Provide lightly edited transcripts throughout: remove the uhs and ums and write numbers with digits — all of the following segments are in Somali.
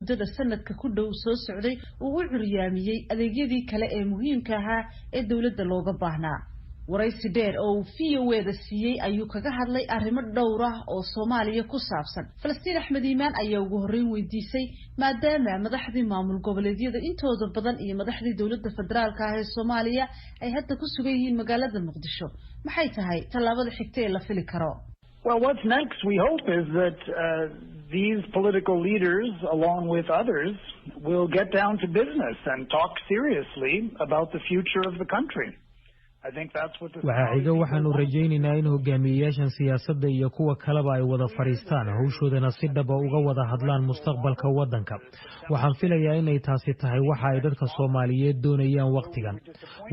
Muddada sanadka ku dhow soo socday uu u curyaamiyey adeegyadii kale ee muhiimka ahaa ee dowladda looga baahnaa. Waraysi dheer oo uu VOA-da siiyey ayuu kaga hadlay arrimo dhowr ah oo Soomaaliya ku saabsan. Falastiin Axmed Iimaan ayaa ugu horreyn weydiisay, maadaama madaxdii maamul goboleedyada intooda badan iyo madaxdii dowladda federaalka ah ee Soomaaliya ay hadda ku sugan yihiin magaalada Muqdisho, maxay tahay tallaabada xigta ee la fili karo? Well, what's next, we hope, is that these political leaders, along with others, will get down to business and talk seriously about the future of the country. Waxaa xiga, waxaanu rajaynaynaa in hogaamiyeyaashan siyaasadda iyo kuwa kaleba ay wada fadhiistaan, hawshoodana si dhaba uga wada hadlaan mustaqbalka waddanka. Waxaan filayaa inay taasi tahay waxa ay dadka Soomaaliyeed doonayaan wakhtigan.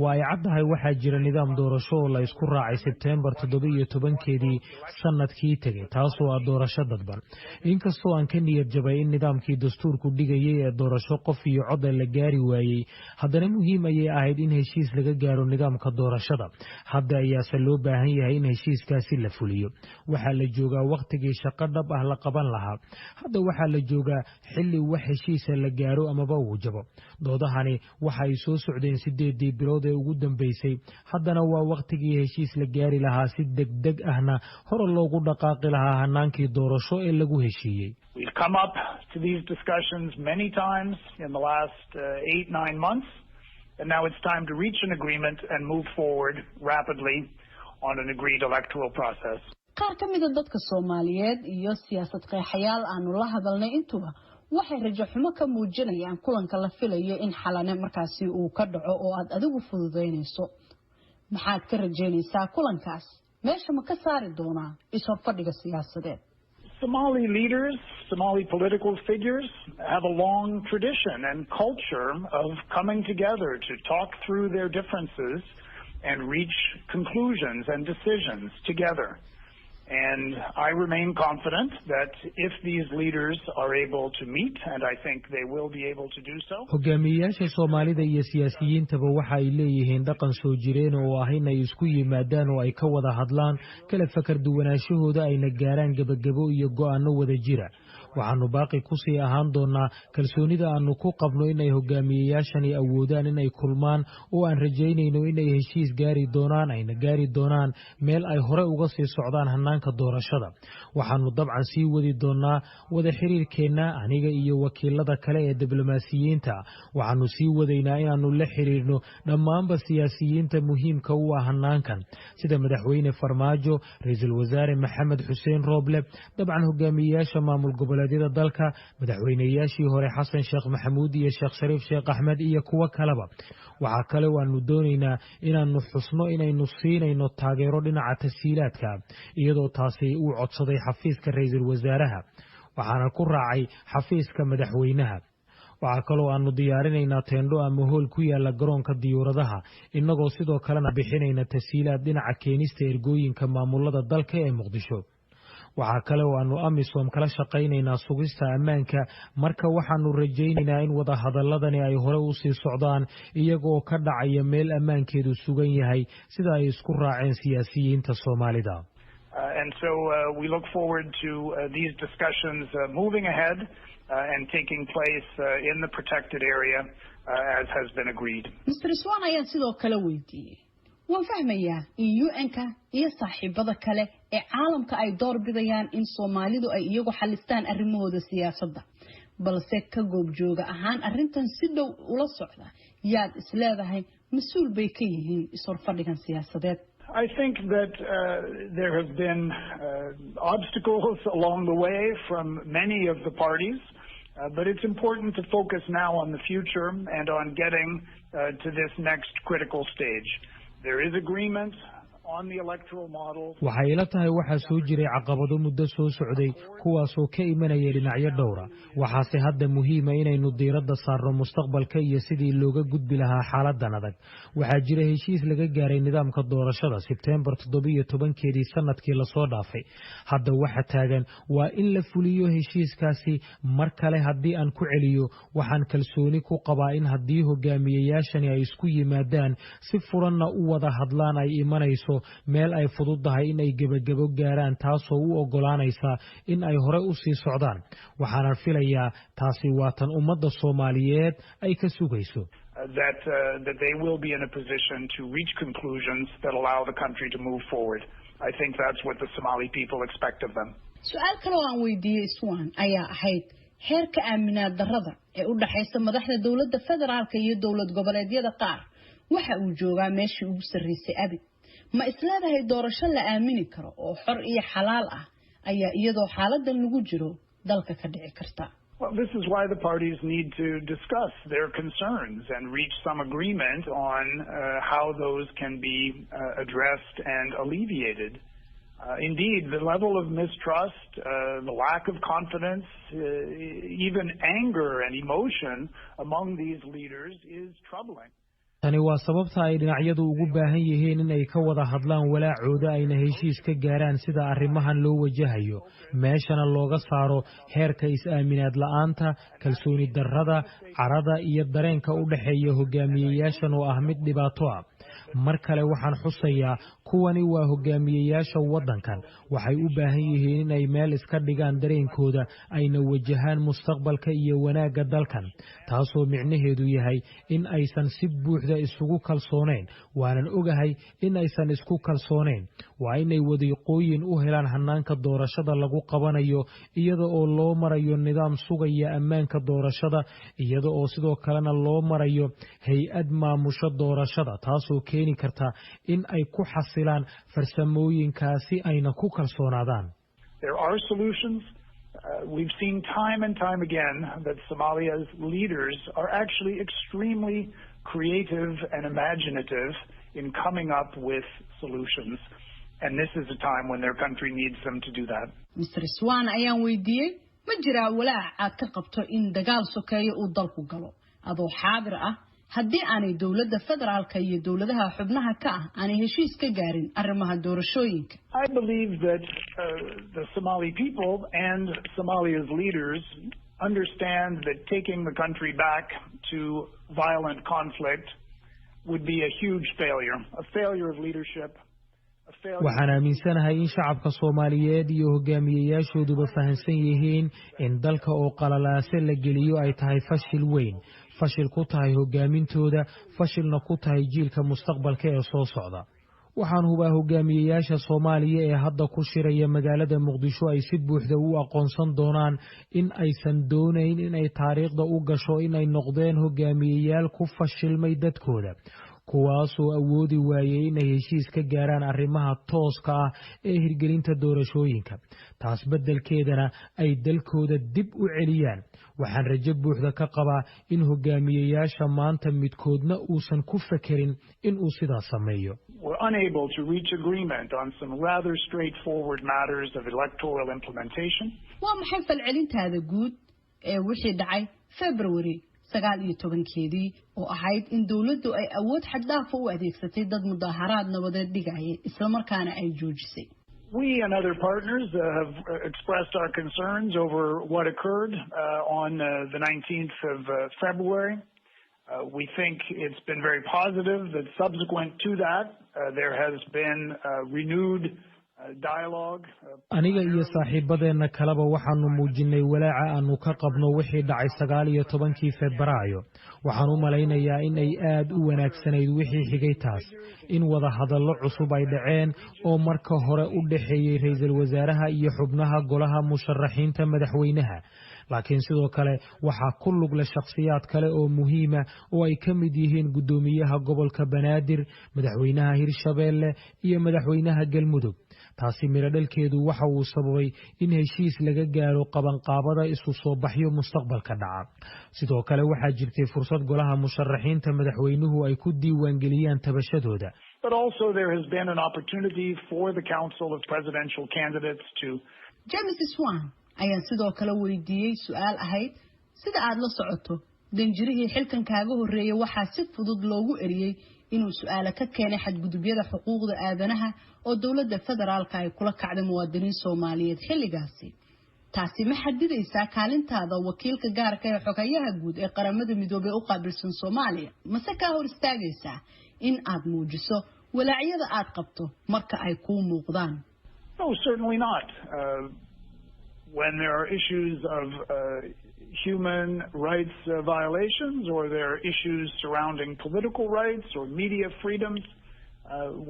Waa ay caddahay, waxaa jira nidaam doorasho oo la isku raacay Sebteembar 17-keedii sanadkii tegey, taasoo ah doorasho dadban. Inkastoo aan ka niyad jabay in nidaamkii dastuurku dhigayay ee doorasho qof iyo coda la gaari waayey, haddana muhiim ayay ahayd in heshiis laga gaaro nidaamka doorashada. Hadda ayaase loo baahan yahay in heshiiskaasi la fuliyo. Waxaa la joogaa wakhtigii shaqo dhab ah la qaban lahaa. Hadda waxaa la joogaa xilli wax heshiisa la gaaro amaba uu jabo. Doodahani waxa ay soo socdeen 8-dii bilood ee ugu dambeysay. Haddana waa wakhtigii heshiis la gaari lahaa, si degdeg ahna hore loogu dhaqaaqi lahaa hanaankii doorasho ee lagu heshiiyey. We've come up to these discussions many times in the last 8, 9 months, and now it's time to reach an agreement and move forward rapidly on an agreed electoral process. Qaar ka mida dadka Soomaaliyeed iyo siyaasad qeexayaal aanu la hadalnay intuba waxay rajo xumo ka muujinayaan kulanka la filayo in Xalane markaasi uu ka dhaco oo aad adigu fududaynayso. Maxaad ka rajaynaysaa kulankaas? Meesha ma ka saari doonaa is-horfadhiga siyaasadeed? Somali leaders, Somali political figures have a long tradition and culture of coming together to talk through their differences and reach conclusions and decisions together. And I remain confident that if these leaders are able to meet, and I think they will be able to do so. Hogaamiyeyaasha Soomaalida iyo siyaasiyiintaba waxa ay leeyihiin dhaqan soo jireen oo ah in ay isku yimaadaan oo ay ka wada hadlaan kala fakar duwanaanshahooda, ayna gaaraan gebagebo iyo go'aano wada jira. Waxaanu baaqi kusii ahaan doonaa kalsoonida aanu ku qabno inay hogaamiyeyaashani awoodaan inay kulmaan, oo aan rajaynayno inay heshiis gaari doonaan, ayna gaari doonaan meel ay hore uga sii socdaan hanaanka doorashada. Waxaanu dabcan sii wadi doonaa wada xiriirkeenna, aniga iyo wakiilada kale ee diblomaasiyiinta. Waxaanu sii wadaynaa inaannu la xiriirno dhammaanba siyaasiyiinta muhiimka u ah hanaankan, sida Madaxweyne Farmaajo, Ra-iisul Wasaare Maxamed Xuseen Rooble, dabcan hogaamiyeyaasha maamul goboleedyada dalka, madaxweyneyaashii hore Xasan Sheekh Maxamuud iyo Sheekh Shariif Sheekh Axmed iyo kuwo kaleba. Waxaa kale waanu doonaynaa inaannu xusno inaynu siinayno taageero dhinaca tashiilaadka, iyadoo taasi uu codsaday xafiiska ra-iisul wasaaraha, waxaana ku raacay xafiiska madaxweynaha. Waxaa kaloo aanu diyaarinaynaa teendho ama hool ku yaala garoonka diyuuradaha, innagoo sidoo kalena bixinayna tashiilaad dhinaca keenista ergooyinka maamulada dalka ee Muqdisho. Waxaa kale oo aanu AMISOM kala shaqaynaynaa sugista ammaanka. Marka waxaanu rajaynaynaa in wada hadaladani ay hore usii socdaan, iyagoo ka dhacaya meel ammaankeedu sugan yahay, sida ay isku raaceen siyaasiyiinta Soomaalida. And so we look forward to these discussions moving ahead and taking place in the protected area as has been agreed. Mr Swan ayaan sidoo kale weydiiyey: waan fahmayaa in UN-ka iyo saaxiibada kale ee caalamka ay door bidayaan in Soomaalidu ay iyagu xalistaan arrimahooda siyaasadda, balse ka goobjooga ahaan arrintan si dhow ula socda, yaad isleedahay mas-uul bay ka yihiin is-horfadhigan siyaasadeed? I think that there have been obstacles along the way from many of the parties, but it's important to focus now on the future and on getting to this next critical stage. There is agreement. Waxay ila tahay waxaa soo jiray caqabado muddo soo socday, kuwaasoo ka imanaya dhinacyo dhowra. Waxaase hadda muhiima inaynu diiradda saarno mustaqbalka iyo sidii looga gudbi lahaa xaaladan adag. Waxaa jira heshiis laga gaaray nidaamka doorashada Sebteembar 17-keedii sanadkii lasoo dhaafay. Hadda waxa taagan waa in la fuliyo heshiiskaasi. Mar kale haddii aan ku celiyo, waxaan kalsooni ku qabaa in haddii hogaamiyeyaashani ay isku yimaadaan, si furanna u wada hadlaan, ay imanayso meel ay fududdahay in ay gebagebo gaaraan, taasoo u oggolaanaysa in ay hore u sii socdaan. Waxaana filayaa taasi waa tan ummadda Soomaaliyeed ay ka sugayso. That they will be in a position to reach conclusions that allow the country to move forward. I think that's what the Somali people expect of them. Su-aal kale oo aan weydiiyey Swan ayaa ahayd heerka aaminaad darrada ee u dhaxaysa madaxda dowladda federaalka iyo dowlad goboleedyada qaar waxa uu joogaa meeshii ugu sarreysay abid. Ma isleedahay doorasho la aamini karo oo xor iyo xalaal ah ayaa iyadoo xaaladan lagu jiro dalka ka dhici karta? Well, this is why the parties need to discuss their concerns and reach some agreement on how those can be addressed and alleviated. Indeed, the level of mistrust, the lack of confidence, even anger and emotion among these leaders is troubling. Tani waa sababta ay dhinacyadu ugu baahan yihiin in ay ka wada hadlaan walaacooda, ayna heshiis ka gaaraan sida arrimahan loo wajahayo, meeshana looga saaro heerka is-aaminaad la'aanta, kalsooni darrada, carada iyo dareenka u dhexeeya hogaamiyeyaashan oo ah mid dhibaato ah. Mar kale waxaan xusayaa, kuwani waa hogaamiyeyaasha waddankan. Waxay u baahan yihiin inay meel iska dhigaan dareenkooda, ayna wajahaan mustaqbalka iyo wanaagga dalkan, taasoo micnaheedu yahay in aysan si buuxda isugu kalsoonayn. Waanan ogahay in aysan isku kalsoonayn. Waa inay wadiiqooyin u helaan hanaanka doorashada lagu qabanayo, iyada oo loo marayo nidaam sugaya ammaanka doorashada, iyada oo sidoo kalena loo marayo hay-ad maamusho doorashada, taasoo keeni karta in ay ku xasilaan farsamooyinkaasi ayna ku kalsoonaadaan. There are solutions. We've seen time and time again that Somalia's leaders are actually extremely creative and imaginative in coming up with solutions. And this is a time when their country needs them to do that. Mr. Swan ayaan weydiiyey, ma jiraa walaac aad ka qabto in dagaal sokeeyo uu dalku galo adoo xaadir ah haddii aanay dowladda federaalka iyo dowladaha xubnaha ka ah aanay heshiis ka gaarin arrimaha doorashooyinka? I believe that the Somali people and Somalia's leaders understand that taking the country back to violent conflict would be a huge failure, a failure of leadership. Waxaan aaminsanahay in shacabka Soomaaliyeed iyo hogaamiyeyaashooduba fahansan yihiin in dalka oo qalalaase la geliyo ay tahay fashil weyn, fashil ku tahay hogaamintooda, fashilna ku tahay jiilka mustaqbalka ee soo socda. Waxaan hubaa hogaamiyeyaasha Soomaaliya ee hadda ku shiraya magaalada Muqdisho ay si buuxda u aqoonsan doonaan in aysan doonayn inay taariikhda u gasho inay noqdeen hogaamiyeyaal ku fashilmay dadkooda, kuwaasoo awoodi waayey inay heshiis ka gaaraan arrimaha tooska ah ee hirgelinta doorashooyinka, taas beddelkeedana ay dalkooda dib u celiyaan. Waxaan rajo buuxda ka qabaa in hogaamiyeyaasha maanta midkoodna uusan ku fekerin in uu sidaas sameeyo. Were unable to reach agreement on some rather straightforward matters of electoral implementation. Waa maxay falcelintaada guud ee wixii dhacay February 19-keedii, oo ahayd in dowladdu ay awood xad-dhaafa u adeegsatay dad mudaaharaad nabadeed dhigayay, islamarkaana ay joojisay? We and other partners have expressed our concerns over what occurred on the 19th of February. We think it's been very positive that subsequent to that, there has been renewed dialogue. Aniga iyo saaxiibadeenna kaleba waxaanu muujinay walaaca aanu ka qabno wixii dhacay 19-kii Febraayo. Waxaan u malaynayaa in ay aad u wanaagsanayd wixii xigay taas, in wada hadallo cusub ay dhaceen oo marka hore u dhexeeyey ra'iisul wasaaraha iyo xubnaha golaha musharaxiinta madaxweynaha, laakiin sidoo kale waxaa ku lug leh shakhsiyaad kale oo muhiima oo ay ka mid yihiin guddoomiyaha gobolka Banaadir, madaxweynaha Hirshabeelle iyo madaxweynaha Galmudug. Taasi midho dhalkeedu waxa uu sababay in heshiis laga gaaro qabanqaabada isu soo baxyo mustaqbalka dhaca. Sidoo kale waxaa jirtay fursad golaha musharaxiinta madaxweynuhu ay ku diiwaangeliyaan tabashadooda. But also there has been an opportunity for the Council of Presidential Candidates to James Swan ayaan sidoo kale weydiiyey su-aal ahayd, sida aad la socoto, danjirihii xilkan kaaga horreeyay waxaa si fudud loogu eriyey inuu su-aale ka keenay xadgudubyada xuquuqda aadanaha oo dowladda federaalka ay kula kacday muwaadiniin Soomaaliyeed xilligaasi. Taasi ma xadidaysaa kaalintaada wakiilka gaarka ee xoghayaha guud ee Qaramada Midoobey u qaabilsan Soomaaliya, mase kaa hor istaagaysaa in aad muujiso Walaacyada aad qabto marka ay kuu muuqdaan? No, certainly not. When there are issues of human rights violations or there are issues surrounding political rights or media freedoms,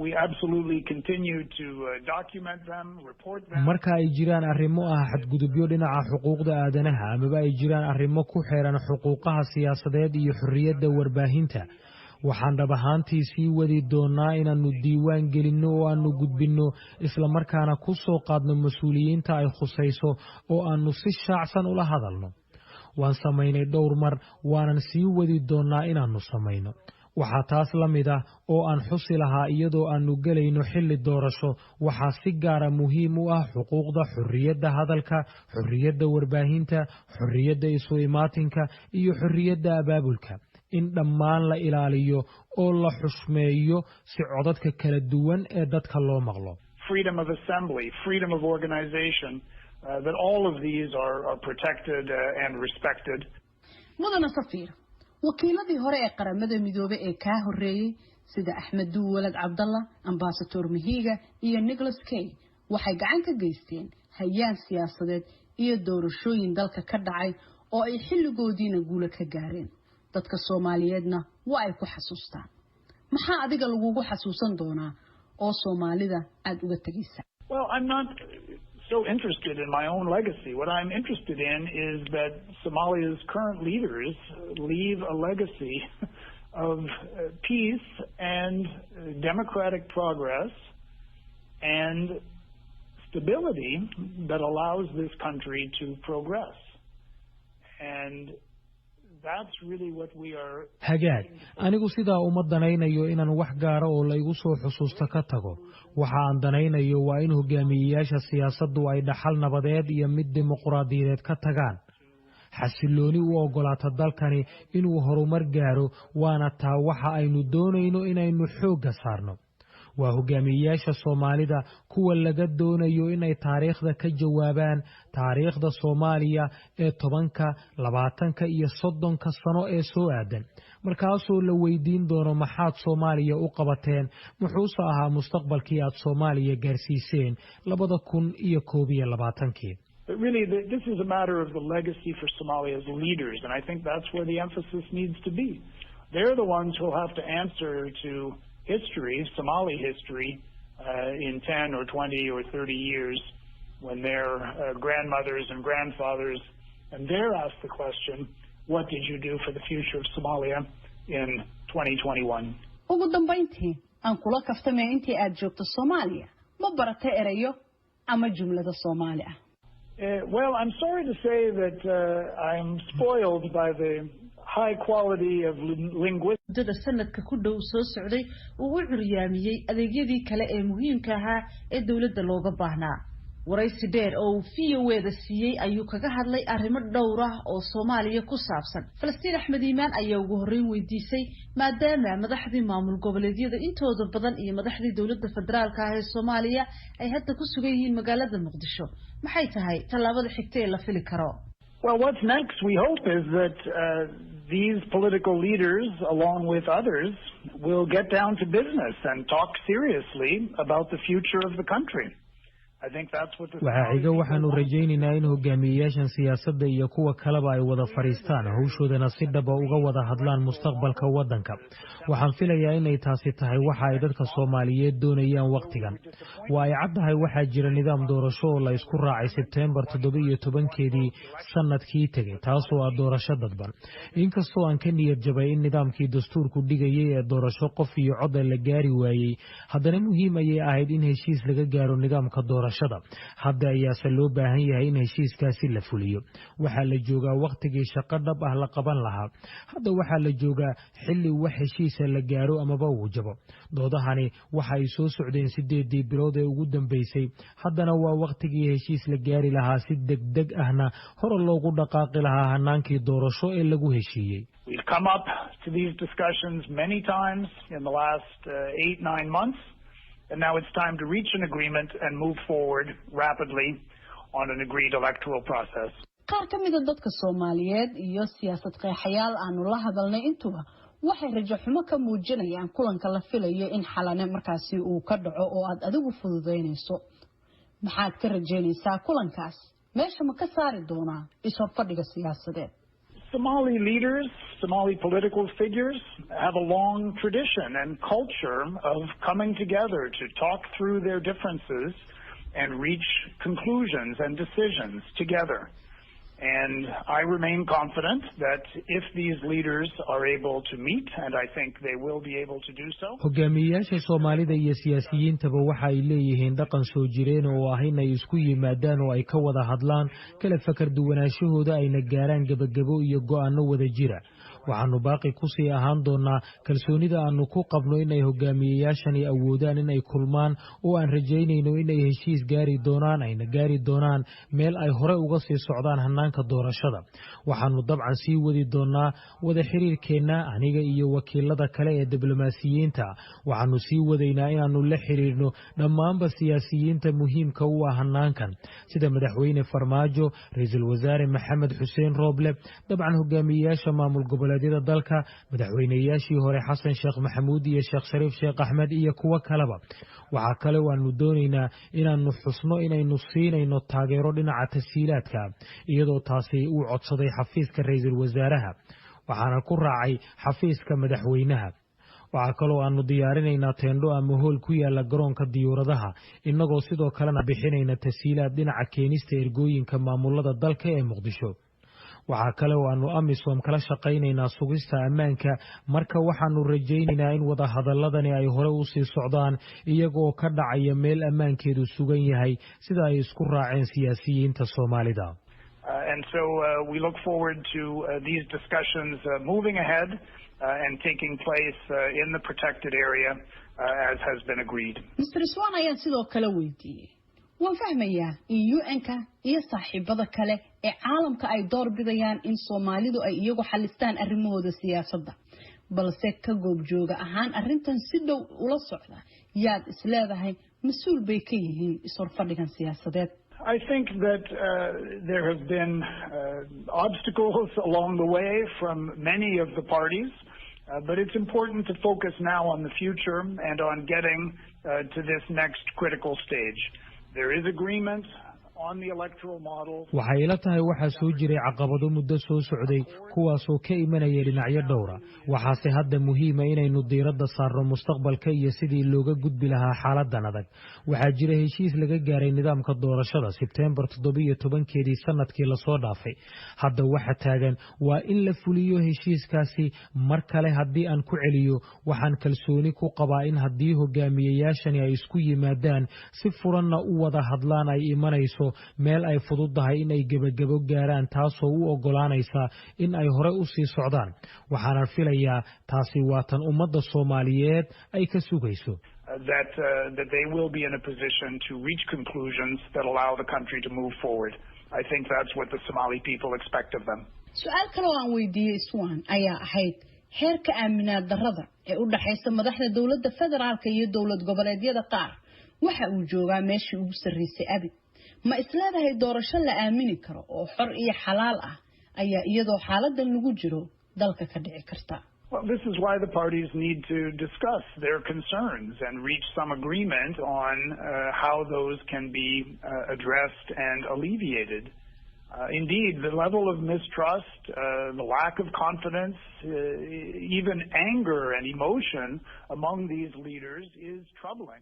we absolutely continue to document them, report them. Marka ay jiraan arrimo ah xadgudubyo dhinaca xuquuqda aadanaha amaba ay jiraan arrimo ku xeeran xuquuqaha siyaasadeed iyo xorriyadda warbaahinta, waxaan dhab ahaantii sii wadi doonnaa inaannu diiwaan gelinno oo aannu gudbinno, islamarkaana ku soo qaadno mas-uuliyiinta ay khusayso oo aannu si shaacsan ula hadalno. Waan samaynay dhowr mar, waanan sii wadi doonnaa inaannu samayno. Waxaa taas la mid ah oo aan xusi lahaa, iyadoo aannu gelayno xilli doorasho, waxaa si gaara muhiim u ah xuquuqda xorriyadda hadalka, xorriyadda warbaahinta, xorriyadda isu imaatinka iyo xorriyadda abaabulka in dhammaan la ilaaliyo oo la xushmeeyo si codadka kala duwan ee dadka loo maqlo. Freedom of assembly, freedom of organization, that all of these are protected and respected. Mudana safiir, wakiiladii hore ee Qaramada Midoobey ee kaa horeeyey, sida Axmed Duwalad Cabdalla, Ambasador Mahiga iyo Nicholas Kay, waxay gacan ka geysteen hayaan siyaasadeed iyo doorashooyin dalka ka dhacay oo ay xilligoodiina guulo ka gaareen. Dadka Soomaaliyeedna waa ay ku xasuustaan. Maxaa adiga lagugu xasuusan doonaa oo Soomaalida aada uga tegaysa? Well, I'm not so interested in my own legacy. What I'm interested in is that Somalia's current leaders leave a legacy of peace and democratic progress and stability that allows this country to progress. And that's really what we are. Hagaag, anigu sidaa uma danaynayo inaan wax gaara oo laygu soo xusuusto ka tago. Waxa aan danaynayo waa in hogaamiyeyaasha siyaasaddu ay dhaxal nabadeed iyo mid dimuqraadiyadeed ka tagaan, xasillooni u oggolaata dalkani inuu horumar gaaro. Waana taa waxa aynu doonayno inaynu xoogga saarno. Waa hogaamiyeyaasha Soomaalida kuwa laga doonayo inay taariikhda ka jawaabaan, taariikhda Soomaaliya ee 10-ka, 20-ka iyo 30-ka sano ee soo aadan, markaasoo la weydiin doono: maxaad Soomaaliya u qabateen? Muxuuse ahaa mustaqbalkii aad Soomaaliya gaarsiiseen 2021-kii? But really, this is a matter of the legacy for Somalia's leaders, and I think that's where the emphasis needs to be. They're the ones who'll have to answer to history, Somali history, in 10 or 20 or 30 years when their grandmothers and grandfathers, and they're asked the question, "What did you do for the future of Somalia in 2021?" Ugu dambayntii, aan kula kaftamay, intii aad joogto Soomaaliya ma baratay erayo ama jumlada Soomaali ah? Well, I'm sorry to say that I'm spoiled by the high quality of linguistics. Muddada sanadka ku dhow soo socday uu u curyaamiyey adeegyadii kale ee muhiimka ahaa ee dowladda looga baahnaa. Waraysi dheer oo uu VOA-da siiyey ayuu kaga hadlay arrimo dhowr ah oo Soomaaliya ku saabsan. Falastiin Axmed Iimaan ayaa ugu horreyn weydiisay, maadaama madaxdii maamul goboleedyada intooda badan iyo madaxdii dowladda federaalka ah ee Soomaaliya ay hadda ku sugan yihiin magaalada Muqdisho, maxay tahay tallaabada xigta ee la fili karo? Well, what's next, we hope, is that these political leaders, along with others, will get down to business and talk seriously about the future of the country. I think that's what the Waxaa xiga, waxaanu rajaynaynaa in hogaamiyeyaashan siyaasadda iyo kuwa kaleba ay wada fadhiistaan, hawshoodana si dhaba uga wada hadlaan mustaqbalka waddanka. Waxaan filayaa inay taasi tahay waxa ay dadka Soomaaliyeed doonayaan wakhtigan. Waa ay caddahay, waxaa jira nidaam doorasho oo la isku raacay Sebteembar 17-keedii sanadkii tegey, taasoo ah doorasho dadban. Inkastoo aan ka niyad jabay in nidaamkii dastuurku dhigayay ee doorasho qof iyo coda la gaari waayey, haddana muhiim ayay ahayd in heshiis laga gaaro nidaamka doorashada. Hadda ayaase loo baahan yahay in heshiiskaasi la fuliyo. Waxaa la joogaa wakhtigii shaqo dhab ah la qaban lahaa. Hadda waxaa la joogaa xilli wax heshiisa la gaaro amaba uu jabo. Doodahani waxa ay soo socdeen 8-dii bilood ee ugu dambeysay. Haddana waa wakhtigii heshiis la gaari lahaa, si degdeg ahna hore loogu dhaqaaqi lahaa hanaankii doorasho ee lagu heshiiyey. We've come up to these discussions many times in the last 8, 9 months, and now it's time to reach an agreement and move forward rapidly on an agreed electoral process. Qaar ka mida dadka Soomaaliyeed iyo siyaasad qeexayaal aanu la hadalnay intuba Waxay rajo xumo ka muujinayaan kulanka la filayo in Xalane markaasi uu ka dhaco oo aad adigu fududaynayso. Maxaad ka rajaynaysaa kulankaas? Meesha ma ka saari doonaa ishorfadhiga siyaasadeed? Somali leaders, Somali political figures have a long tradition and culture of coming together to talk through their differences and reach conclusions and decisions together. And I remain confident that if these leaders are able to meet, and I think they will be able to do so. Hogaamiyeyaasha Soomaalida iyo siyaasiyiintaba waxa ay leeyihiin dhaqan soo jireen oo ah in ay isku yimaadaan oo ay ka wada hadlaan kala fakar duwanaanshahooda, ayna gaaraan gebagebo iyo go'aano wada jira. Waxaannu baaqi ku sii ahaan doonnaa kalsoonida aannu ku qabno inay hogaamiyeyaashani awoodaan inay kulmaan, oo aan rajaynayno inay heshiis gaari doonaan, ayna gaari doonaan meel ay hore uga sii socdaan hannaanka doorashada. Waxaannu dabcan sii wadi doonnaa wada xiriirkeenna, aniga iyo wakiilada kale ee diblomaasiyiinta. Waxaannu sii wadaynaa inaannu la xiriirno dhammaanba siyaasiyiinta muhiimka u ah hannaankan, sida Madaxweyne Farmaajo, Ra-iisul Wasaare Maxamed Xuseen Rooble, dabcan hogaamiyeyaasha maamul goboleedyada dalka, madaxweyneyaashii hore Xasan Sheekh Maxamuud iyo Sheekh Shariif Sheekh Axmed iyo kuwo kaleba. Waxaa kale waanu doonaynaa inaannu xusno inaynu siinayno taageero dhinaca tashiilaadka, iyadoo taasi uu codsaday xafiiska ra-iisul wasaaraha, waxaana ku raacay xafiiska madaxweynaha. Waxaa kaloo aanu diyaarinaynaa teendho ama hool ku yaala garoonka diyuuradaha, innagoo sidoo kalena bixinayna tashiilaad dhinaca keenista ergooyinka maamulada dalka ee Muqdisho. Waxaa kale oo aanu AMISOM kala shaqaynaynaa sugista ammaanka. Marka waxaanu rajaynaynaa in wada hadaladani ay hore usii socdaan, iyagoo ka dhacaya meel ammaankeedu sugan yahay, sida ay isku raaceen siyaasiyiinta Soomaalida. And so we look forward to these discussions moving ahead and taking place in the protected area as has been agreed. Mr Swan ayaan sidoo kale weydiiyey: waan fahmayaa in UN-ka iyo saaxiibada kale ee caalamka ay door bidayaan in Soomaalidu ay iyagu xalistaan arrimahooda siyaasadda, balse ka goobjooga ahaan arrintan si dhow ula socda, yaad isleedahay mas-uul bay ka yihiin ishorfadhigan siyaasadeed? I think that there have been obstacles along the way from many of the parties, but it's important to focus now on the future and on getting to this next critical stage. There is agreement. Waxay ila tahay waxaa soo jiray caqabado muddo soo socday, kuwaasoo ka imanaya dhinacyo dhowra. Waxaase hadda muhiima inaynu diiradda saarno mustaqbalka iyo sidii looga gudbi lahaa xaaladan adag. Waxaa jira heshiis laga gaaray nidaamka doorashada Sebteembar 17-keedii sanadkii lasoo dhaafay. Hadda waxa taagan waa in la fuliyo heshiiskaasi. Mar kale haddii aan ku celiyo, waxaan kalsooni ku qabaa in haddii hogaamiyeyaashani ay isku yimaadaan, si furanna u wada hadlaan, ay imanayso meel ay fududdahay in ay gebagebo gaaraan, taasoo u oggolaanaysa in ay hore u sii socdaan. Waxaana filayaa taasi waa tan ummadda Soomaaliyeed ay ka sugayso. That they will be in a position to reach conclusions that allow the country to move forward. I think that's what the Somali people expect of them. Su-aal kale oo aan weydiiyey Swan ayaa ahayd heerka aaminaad darrada ee u dhaxaysa madaxda dowladda federaalka iyo dowlad goboleedyada qaar waxa uu joogaa meeshii ugu sarreysay abid. Ma isleedahay doorasho la aamini karo oo xor iyo xalaal ah ayaa iyadoo xaaladan lagu jiro dalka ka dhici karta? Well, this is why the parties need to discuss their concerns and reach some agreement on how those can be addressed and alleviated. Indeed, the level of mistrust, the lack of confidence, even anger and emotion among these leaders is troubling.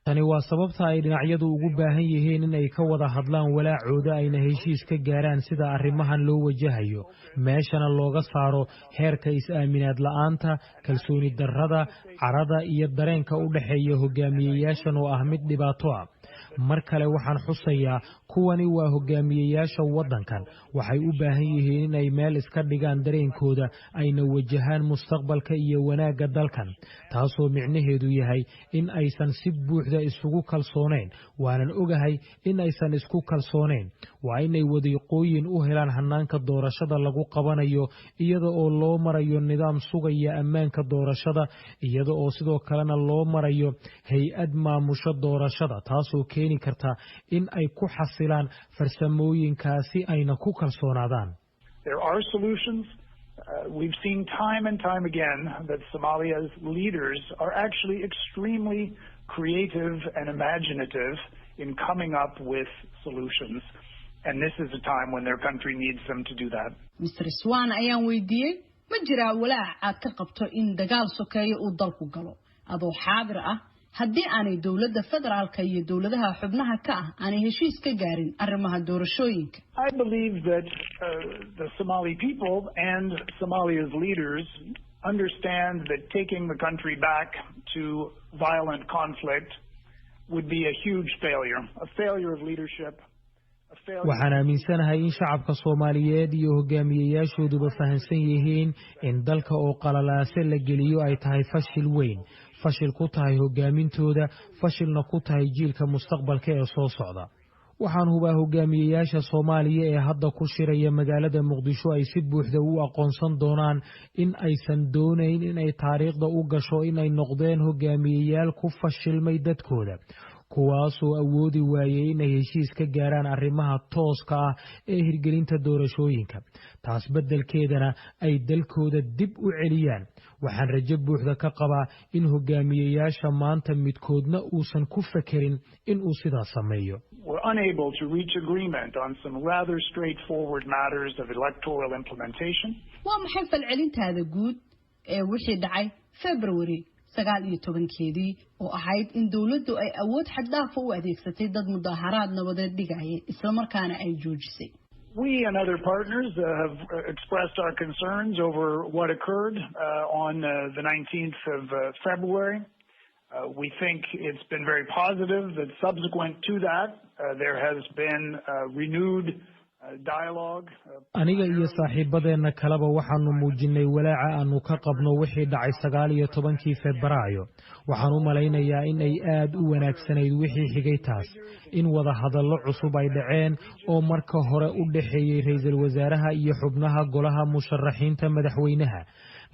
Tani waa sababta ay dhinacyadu ugu baahan yihiin in ay ka wada hadlaan walaacooda, ayna heshiis ka gaaraan sida arrimahan loo wajahayo, meeshana looga saaro heerka is-aaminaad la'aanta, kalsooni darrada, carada iyo dareenka u dhexeeya hogaamiyeyaashan oo ah mid dhibaato ah. Mar kale waxaan xusayaa, kuwani waa hogaamiyeyaasha waddankan. Waxay u baahan yihiin inay meel iska dhigaan dareenkooda, ayna wajahaan mustaqbalka iyo wanaagga dalkan, taasoo micnaheedu yahay in aysan si buuxda isugu kalsoonayn. Waanan ogahay in aysan isku kalsoonayn. Waa inay wadiiqooyin u helaan hannaanka doorashada lagu qabanayo, iyada oo loo marayo nidaam sugaya ammaanka doorashada, iyada oo sidoo kalena loo marayo hay-ad maamusho doorashada, taasoo keeni karta in ay ku xasilaan farsamooyinkaasi, ayna ku kalsoonaadaan. There are solutions. We've seen time and time again that Somalia's leaders are actually extremely creative and imaginative in coming up with solutions. And this is a time when their country needs them to do that. Mr. Swan ayaan weydiiyey, ma jiraa walaac aad ka qabto in dagaal sokeeyo uu dalku galo adoo xaadir ah haddii aanay dowladda federaalka iyo dowladaha xubnaha ka ah aanay heshiis ka gaarin arrimaha doorashooyinka? I believe that the Somali people and Somalia's leaders understand that taking the country back to violent conflict would be a huge failure, a failure of leadership. Waxaan aaminsanahay in shacabka Soomaaliyeed iyo hogaamiyeyaashooduba fahansan yihiin in dalka oo qalalaase la geliyo ay tahay fashil weyn, fashil ku tahay hogaamintooda, fashilna ku tahay jiilka mustaqbalka ee soo socda. Waxaan hubaa hogaamiyeyaasha Soomaaliya ee hadda ku shiraya magaalada Muqdisho ay si buuxda u aqoonsan doonaan in aysan doonayn in ay taariikhda u gasho inay noqdeen hogaamiyeyaal ku fashilmay dadkooda, kuwaasoo awoodi waayey inay heshiis ka gaaraan arrimaha tooska ah ee hirgelinta doorashooyinka, taas beddelkeedana ay dalkooda dib u celiyaan. Waxaan rajo buuxda ka qabaa in hogaamiyeyaasha maanta midkoodna uusan ku fekerin in uu sidaas sameeyo. Were unable to reach agreement on some rather straightforward matters of electoral implementation. Waa maxay falcelintaada guud ee wixii dhacay February 19-keedii, oo ahayd in dowladdu ay awood xaddaafa u adeegsatay dad mudaharaad nabadeed dhigayay, islamarkaana ay joojisay? We and other partners have expressed our concerns over what occurred on the 19th of February. We think it's been very positive that subsequent to that, there has been renewed dialogue. Aniga iyo saaxiibadeenna kaleba waxaanu muujinnay walaaca aanu ka qabno wixii dhacay 19-kii Febraayo. Waxaan u malaynayaa in ay aad u wanaagsanayd wixii xigay taas, in wada hadallo cusub ay dhaceen oo marka hore u dhexeeyey ra'iisul wasaaraha iyo xubnaha golaha musharaxiinta madaxweynaha,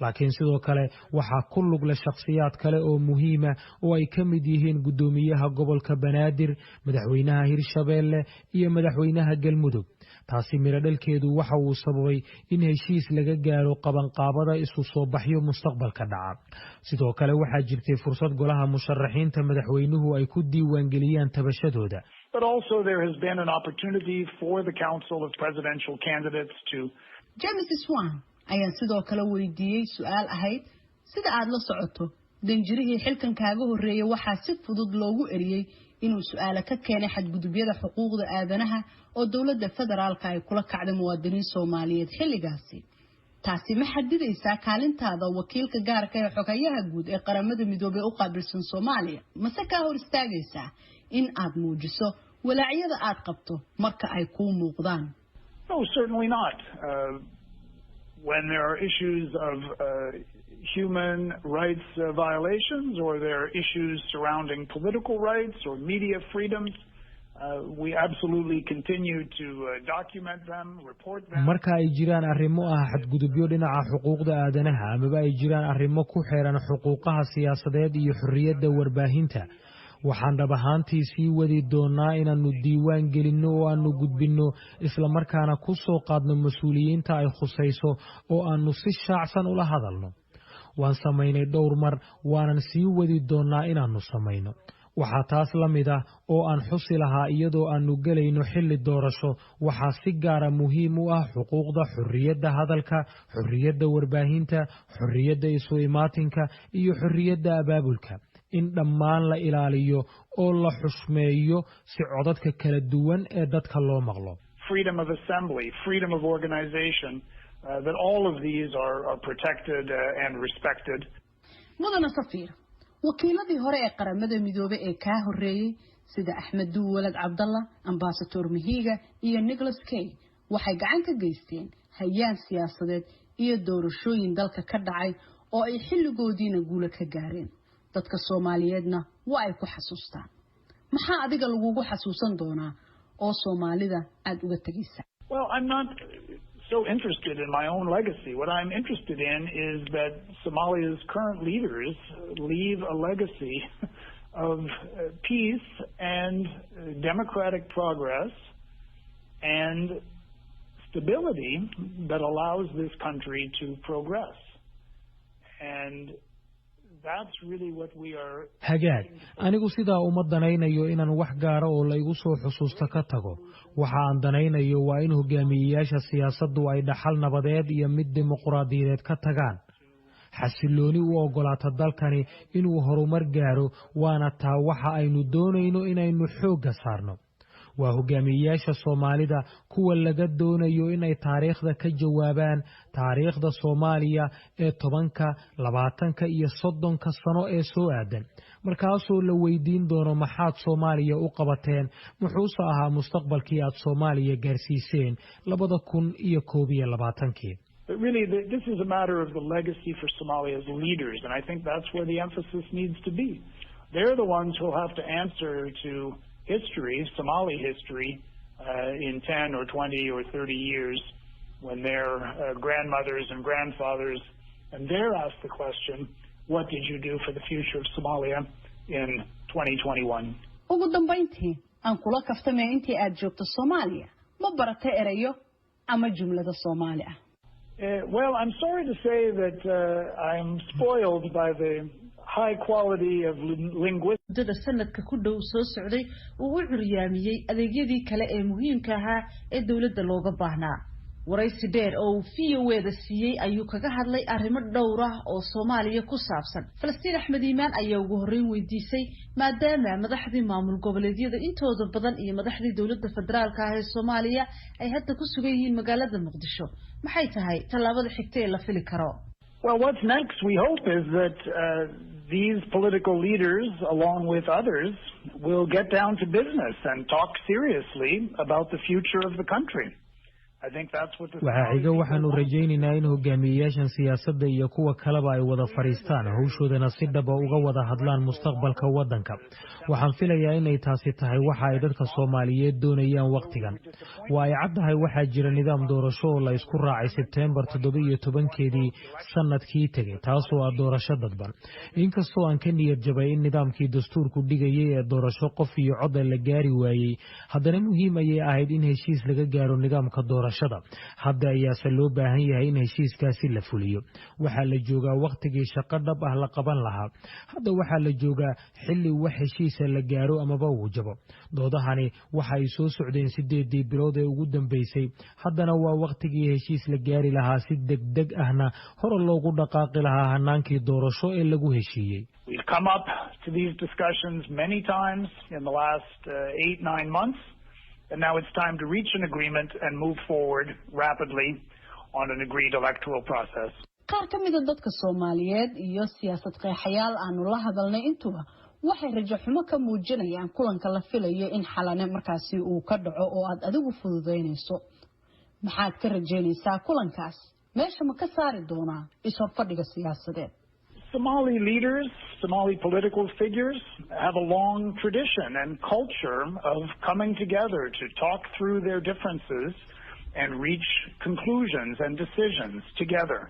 laakiin sidoo kale waxaa ku lug leh shakhsiyaad kale oo muhiima oo ay ka mid yihiin guddoomiyaha gobolka Banaadir, madaxweynaha Hirshabeelle iyo madaxweynaha Galmudug. Taasi midho dhalkeedu waxa uu sababay in heshiis laga gaaro qabanqaabada isu soo baxyo mustaqbalka dhaca. Sidoo kale waxaa jirtay fursad golaha musharaxiinta madaxweynuhu ay ku diiwaangeliyaan tabashadooda. But also there has been an opportunity for the Council of Presidential Candidates to James Swan ayaan sidoo kale weydiiyey su-aal ahayd, sida aad la socoto, danjirihii xilkan kaaga horreeyay waxaa si fudud loogu eriyey inuu su-aale ka keenay xadgudubyada xuquuqda aadanaha oo dowladda federaalka ay kula kacday muwaadiniin Soomaaliyeed xilligaasi. Taasi ma xadidaysaa kaalintaada wakiilka gaarka ee xoghayaha guud ee Qaramada Midoobey u qaabilsan Soomaaliya, mase kaa hor istaagaysaa in aad muujiso walaacyada aad qabto marka ay kuu muuqdaan? No, certainly not. When there are issues of human rights violations or there are issues surrounding political rights or media freedoms, we absolutely continue to document them, report them. Marka ay jiraan arrimo ah xadgudubyo dhinaca xuquuqda aadanaha amaba ay jiraan arrimo ku xeeran xuquuqaha siyaasadeed iyo xorriyadda warbaahinta, waxaan dhab ahaantii sii wadi doonnaa inaannu diiwaan gelinno oo aannu gudbinno, islamarkaana ku soo qaadno mas-uuliyiinta ay khusayso oo aannu si shaacsan ula hadalno. Waan samaynay dhowr mar, waanan sii wadi doonnaa inaannu samayno. Waxaa taas la mid ah oo aan xusi lahaa, iyadoo aannu gelayno xilli doorasho, waxaa si gaara muhiim u ah xuquuqda xorriyadda hadalka, xorriyadda warbaahinta, xorriyadda isu imaatinka iyo xorriyadda abaabulka in dhammaan la ilaaliyo oo la xushmeeyo si codadka kala duwan ee dadka loo maqlo. Freedom of assembly, freedom of organization, that all of these are protected and respected. Mudana safiir, wakiiladii hore ee Qaramada Midoobey ee kaa horreeyey, sida Axmed Duwalad Cabdalla, Ambasador Mahiga iyo Nicholas Kay, waxay gacan ka geysteen hayaan siyaasadeed iyo doorashooyin dalka ka dhacay oo ay xilligoodiina guulo ka gaareen, dadka Soomaaliyeedna waa ay ku xasuustaan. Maxaa adiga lagugu xasuusan doonaa oo Soomaalida aada uga tegaysa? Well, I'm not so interested in my own legacy. What I'm interested in is that Somalia's current leaders leave a legacy of peace and democratic progress and stability. stability that allows this country to progress. And that's really what we are. Hagaag, anigu sidaa uma danaynayo inaan wax gaara oo laygu soo xusuusto ka tago. Waxa aan danaynayo waa in hogaamiyeyaasha siyaasaddu ay dhaxal nabadeed iyo mid dimuqraadiyadeed ka tagaan, xasillooni u oggolaata dalkani inuu horumar gaaro, waana taa waxa aynu doonayno inaynu xoogga saarno. Waa hogaamiyeyaasha Soomaalida kuwa laga doonayo inay taariikhda ka jawaabaan, taariikhda Soomaaliya ee 10-ka, 20-ka iyo 30-ka sano ee soo aadan, markaasoo la weydiin doono: maxaad Soomaaliya u qabateen? Muxuuse ahaa mustaqbalkii aad Soomaaliya gaarsiiseen 2021-kii? But really, this is a matter of the legacy for Somalia's leaders, and I think that's where the emphasis needs to be. They're the ones who'll have to answer to history, Somali history, in 10 or 20 or 30 years when their grandmothers and grandfathers, and they're asked the question, what did you do for the future of Somalia in 2021? Ugu dambayntii, aan kula kaftamaya, intii aad joogto Soomaaliya ma baratay erayo ama jumlada Soomaali ah? Well, I'm sorry to say that I'm spoiled by the high quality of linguistics. Muddada sanadka ku dhow soo socday uu u curyaamiyey adeegyadii kale ee muhiimka ahaa ee dowladda looga baahnaa. Waraysi dheer oo uu VOA-da siiyey ayuu kaga hadlay arrimo dhowr ah oo Soomaaliya ku saabsan. Falastiin Axmed Iimaan ayaa ugu horreyn weydiisay, maadaama madaxdii maamul goboleedyada intooda badan iyo madaxdii dowladda federaalka ah ee Soomaaliya ay hadda ku sugan yihiin magaalada Muqdisho, maxay tahay tallaabada xigta ee la fili karo? Well, what's next, we hope, is that these political leaders, along with others, will get down to business and talk seriously about the future of the country. I think that's what the Waxaa xiga, waxaanu rajaynaynaa in hogaamiyeyaashan siyaasadda iyo kuwa kaleba ay wada fadhiistaan, hawshoodana si dhaba uga wada hadlaan mustaqbalka waddanka. Waxaan filayaa inay taasi tahay waxa ay dadka Soomaaliyeed doonayaan wakhtigan. Waa ay caddahay, waxaa jira nidaam doorasho oo la isku raacay Sebteembar 17-keedii sanadkii tegey, taasoo ah doorasho dadban. Inkastoo aan ka niyad jabay in nidaamkii dastuurku dhigayay ee doorasho qof iyo coda la gaari waayey, haddana muhiim ayay ahayd in heshiis laga gaaro nidaamka doorashada. Hadda ayaase loo baahan yahay in heshiiskaasi la fuliyo. Waxaa la joogaa wakhtigii shaqo dhab ah la qaban lahaa. Hadda waxaa la joogaa xilli wax heshiisa la gaaro amaba uu jabo. Doodahani waxa ay soo socdeen 8-dii bilood ee ugu dambeysay. Haddana waa wakhtigii heshiis la gaari lahaa, si degdeg ahna hore loogu dhaqaaqi lahaa hanaankii doorasho ee lagu heshiiyey. We've come up to these discussions many times in the last 8, 9 months, and now it's time to reach an agreement and move forward rapidly on an agreed electoral process. Qaar ka mida dadka Soomaaliyeed iyo siyaasad qeexayaal aanu la hadalnay intuba waxay rajo xumo ka muujinayaan kulanka la filayo in Xalane markaasi uu ka dhaco oo aad adigu fududaynayso. Maxaad ka rajaynaysaa kulankaas? Meesha ma ka saari doonaa is-horfadhiga siyaasadeed? Somali leaders, Somali political figures have a long tradition and culture of coming together to talk through their differences and reach conclusions and decisions together.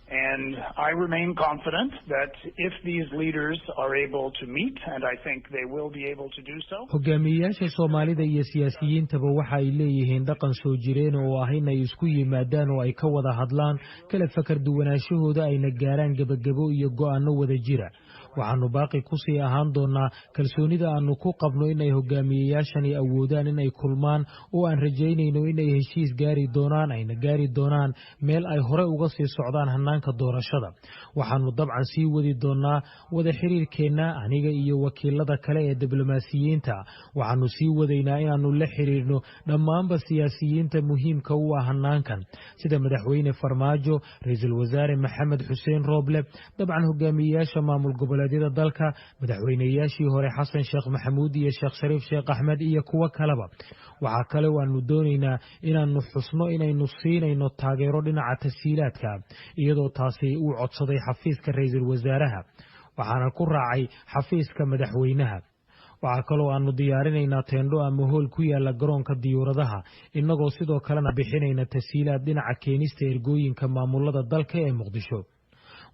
And I remain confident that if these leaders are able to meet, and I think they will be able to do so. Hogaamiyeyaasha Soomaalida iyo siyaasiyiintaba waxa ay leeyihiin dhaqan soo jireen oo ah in ay isku yimaadaan oo ay ka wada hadlaan kala fakar duwanaanshahooda, ayna gaaraan gebagebo iyo go'aano wada jira. Waxaanu baaqi kusii ahaan doonaa kalsoonida aanu ku qabno inay hogaamiyeyaashani awoodaan inay kulmaan, oo aan rajaynayno inay heshiis gaari doonaan, ayna gaari doonaan meel ay hore uga sii socdaan hanaanka doorashada. Waxaanu dabcan sii wadi doonaa wada xiriirkeenna, aniga iyo wakiilada kale ee diblomaasiyiinta. Waxaanu sii wadaynaa inaanu la xiriirno dhammaanba siyaasiyiinta muhiimka u ah hanaankan, sida Madaxweyne Farmaajo, Ra-iisul Wasaare Maxamed Xuseen Rooble, dabcan hogaamiyeyaasha maamul goboleedyada dalka, madaxweyneyaashii hore Xasan Sheekh Maxamuud iyo Sheekh Shariif Sheekh Axmed iyo kuwo kaleba. Waxaa kale waanu doonaynaa inaanu xusno inaynu siinayno taageero dhinaca tashiilaadka, iyadoo taasi uu codsaday xafiiska ra-iisul wasaaraha, waxaana ku raacay xafiiska madaxweynaha. Waxaa kaloo aanu diyaarinaynaa teendho ama hool ku yaala garoonka diyuuradaha, innagoo sidoo kalena bixinayna tashiilaad dhinaca keenista ergooyinka maamulada dalka ee Muqdisho.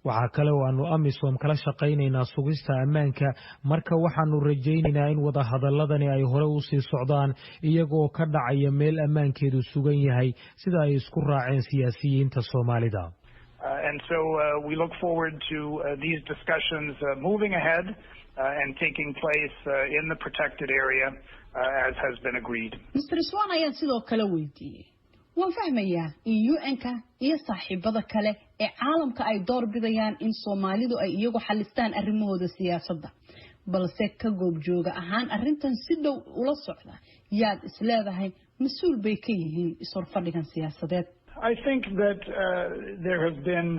Waxaa kale oo aanu AMISOM kala shaqaynaynaa sugista ammaanka. Marka waxaanu rajaynaynaa in wadahadaladani ay hore u sii socdaan, iyagoo ka dhacaya meel ammaankeedu sugan yahay, sida ay isku raaceen siyaasiyiinta Soomaalida. And so we look forward to these discussions moving ahead and taking place in the protected area as has been agreed. Mr. Swan ayaan sidoo kale weydiiyey: Waan fahmayaa in UN-ka iyo saaxiibada kale ee caalamka ay door bidayaan in Soomaalidu ay iyagu xalistaan arrimahooda siyaasadda, balse ka goobjooga ahaan arrintan si dhow ula socda, yaad isleedahay mas-uul bay ka yihiin is-horfadhigan siyaasadeed? I think that there have been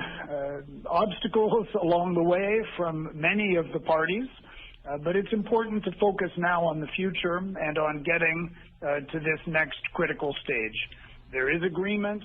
obstacles along the way from many of the parties, but it's important to focus now on the future and on getting to this next critical stage. There is agreement.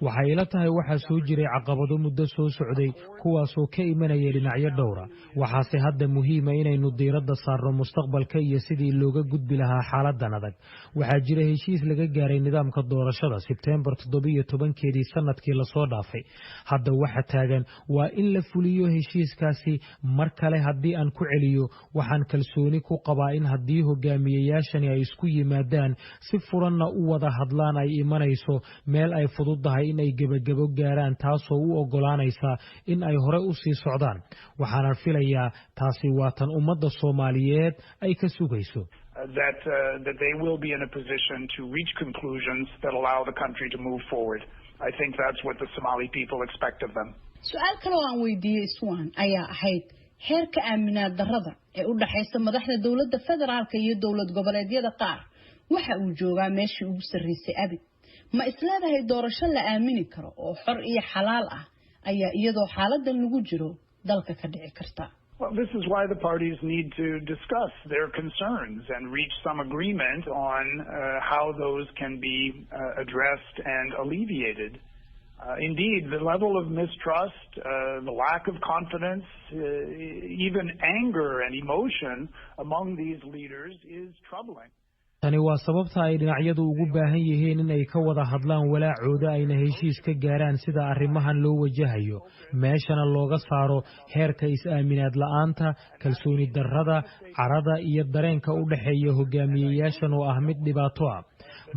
Waxay ila tahay waxaa soo jiray caqabado muddo soo socday, kuwaasoo ka imanaya dhinacyo dhowra. Waxaase hadda muhiima inaynu diiradda saarno mustaqbalka iyo sidii looga gudbi lahaa xaaladan adag. Waxaa jira heshiis laga gaaray nidaamka doorashada Sebteembar 17-keedii sanadkii lasoo dhaafay. Hadda waxa taagan waa in la fuliyo heshiiskaasi. Mar kale haddii aan ku celiyo, waxaan kalsooni ku qabaa in haddii hogaamiyeyaashani ay isku yimaadaan, si furanna u wada hadlaan, ay imanayso meel ay fududdahay in ay gebagebo gaaraan, taasoo u oggolaanaysa in ay hore u sii socdaan. Waxaana filayaa taasi waa tan ummadda Soomaaliyeed ay ka sugayso. That they will be in a position to reach conclusions that allow the country to move forward. I think that's what the Somali people expect of them. Su-aal kale oo aan weydiiyey Swan ayaa ahayd heerka aaminaad darrada ee u dhaxaysa madaxda dowladda federaalka iyo dowlad goboleedyada qaar waxa uu joogaa meeshii ugu sarreysay abid. Ma isleedahay doorasho la aamini karo oo xor iyo xalaal ah ayaa iyadoo xaaladan lagu jiro dalka ka dhici karta? Well, this is why the parties need to discuss their concerns and reach some agreement on how those can be addressed and alleviated. Indeed, the level of mistrust, the lack of confidence, even anger and emotion among these leaders is troubling. Tani waa sababta ay dhinacyadu ugu baahan yihiin in ay ka wada hadlaan walaacooda, ayna heshiis ka gaaraan sida arrimahan loo wajahayo, meeshana looga saaro heerka is-aaminaad la'aanta, kalsooni darrada, carada iyo dareenka u dhexeeya hogaamiyeyaashan oo ah mid dhibaato ah.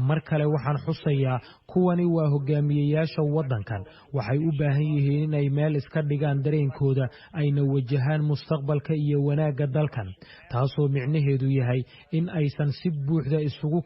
Mar kale waxaan xusayaa, kuwani waa hogaamiyeyaasha waddankan. Waxay u baahan yihiin inay meel iska dhigaan dareenkooda, ayna wajahaan mustaqbalka iyo wanaagga dalkan, taasoo micnaheedu yahay in aysan si buuxda isugu